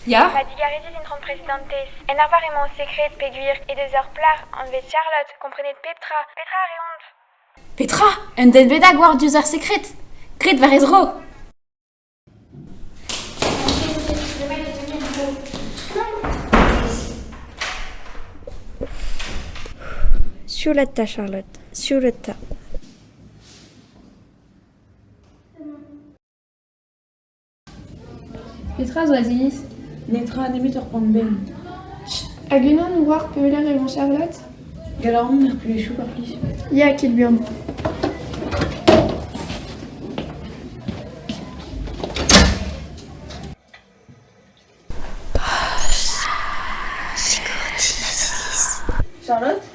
Ya? Ma digarezit intron prezidantez. En arvar emañ ho sekred peogwir he deus ur plac'h anvet Charlotte komprenet pep tra. Petra a reont? Petra? Un den bennak war diouzh ar sekred? Grit war he zro! Sioulat 'ta Charlotte, sioulat 'ta. Petra zo Aziliz? Netra nemet ur poan-benn. Hag unan oar pelec'h emañ Charlotte? Gall a ran er pulezhioù mar plij. Ya, ket buan. Charlotte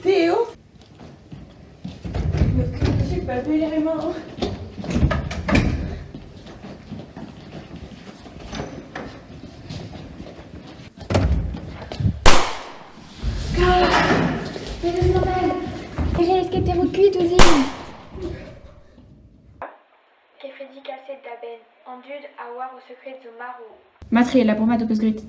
Te eo Pa pelec'h emañ Pere ket erru kuit ouzhin? Kefridi kaset da benn, an dud a oar o sekred zo marv. Matre, labour mat ho peus graet.